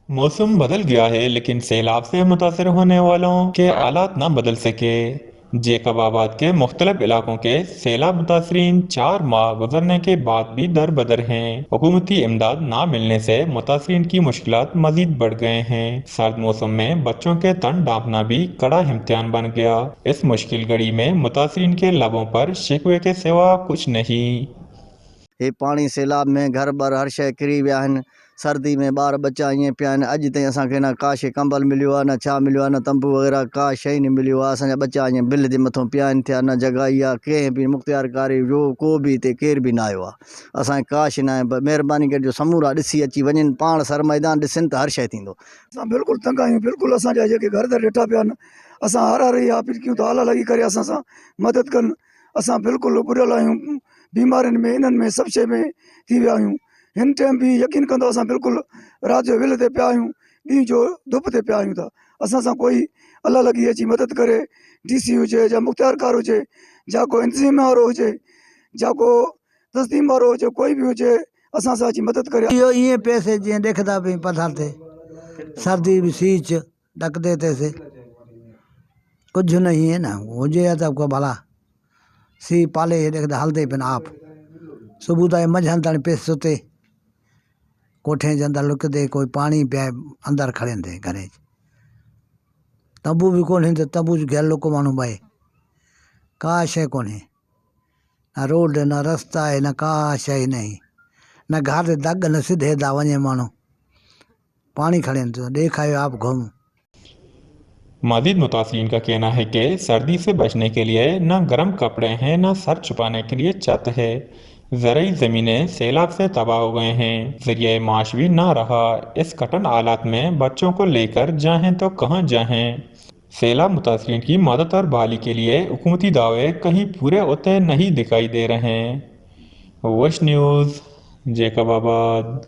मौसम बदल गया है, लेकिन सैलाब से मुतासर होने वालों के हालात न बदल सके। जैकबाबाद के मुख्तलिफ इलाकों के सैलाब मुतासरीन 4 माह गुजरने के बाद भी दर बदर हैं। हुकूमती इमदाद ना मिलने से मुतासरीन की मुश्किलात मजीद बढ़ गए हैं। सर्द मौसम में बच्चों के तन ढांपना भी कड़ा इम्तिहान बन गया। इस मुश्किल घड़ी में मुतासरीन के लबों पर शिकवे के सिवा कुछ नहीं। هي پاڻي سيلاب ۾ گهر ٻر هر شيء ڪري ويا آهن سردي ۾ ٻار ٻچا ائين پيا آهن اڄ تائين اسان کي نه ڪا شيء ڪمبل مليو آهي نه ڇا مليو آهي نه تنبو وغيره ڪا شيء نه مليو آهي اسان جا ٻچا ائين بل جي مٿو پيا آهن ٿيا نه جڳائي آهي ڪنهن به مختيار ڪاري جو ڪو به هتي ڪير به نه آيو آهي اسان کي ڪا شيء نه آهي مهرباني ڪري جو سمورا ڏسي اچي وڃن پاڻ سر ميدان ڏسن ته هر شيء ٿيندو. اسان بلڪل تنگ آهيون بلڪل اسان جا جيڪي گهر در ڏٺا پيا آهن اسان هر هر اها اپيل ڪيون ٿا الله لڳي ڪري اسان سان مدد ڪن اسان بلڪل ٻڏل آهيون بيمارين ۾ انهن ۾ سڀ شيء ۾ ٿي ويا آهيون هن ٽائيم به يقين ڪندو اسان بلڪل رات جو ويل تي پيا آهيون ڏينهن جو ڌپ تي پيا آهيون ته اسان سان ڪوئي الله لڳي اچي مدد ڪري ڊي سي هجي يا مختيار ڪار هجي يا ڪو انتظام وارو هجي يا ڪو تنظيم وارو هجي ڪوئي به هجي اسان سان اچي مدد ڪري. اهو ائين پيسي جيئن ڏيکدا پئين پٿر تي سردي به سيچ ڏڪدي تيسي ڪجهه نه هئين نه هجي ها ته ڪو ڀلا سي پالي هي ڏيکدا هلدي پين آپ صبح تائين منجهند تاڻي پيس ستي ڪوٺين جي اندر لڪدي ڪوئي پاڻي پيائي اندر کڻين ٿي گهري تنبو به ڪونهي ته تنبو جو گهر لڪو ماڻهو ٻئي ڪا شيء ڪونهي نه روڊ نه رستا آهي نه ڪا شيء نهي نه گهر دڳ نه سڌي دا وڃي ماڻهو پاڻي کڻين ٿيون ڏيک آيو آپ گھم. मजीद मुतासरीन का कहना है कि सर्दी से बचने के लिए न गर्म कपड़े हैं न सर छुपाने के लिए छत है। ज़रई ज़मीनें सैलाब से तबाह हो गए हैं, ज़रिया माश भी ना रहा। इस कठिन हालात में बच्चों को लेकर जाएं तो कहाँ जाएं। सैलाब मुतासरीन की मदद और बहाली के लिए हुकूमती दावे कहीं पूरे होते नहीं दिखाई दे रहे हैं। वश न्यूज़, जैकबाबाद।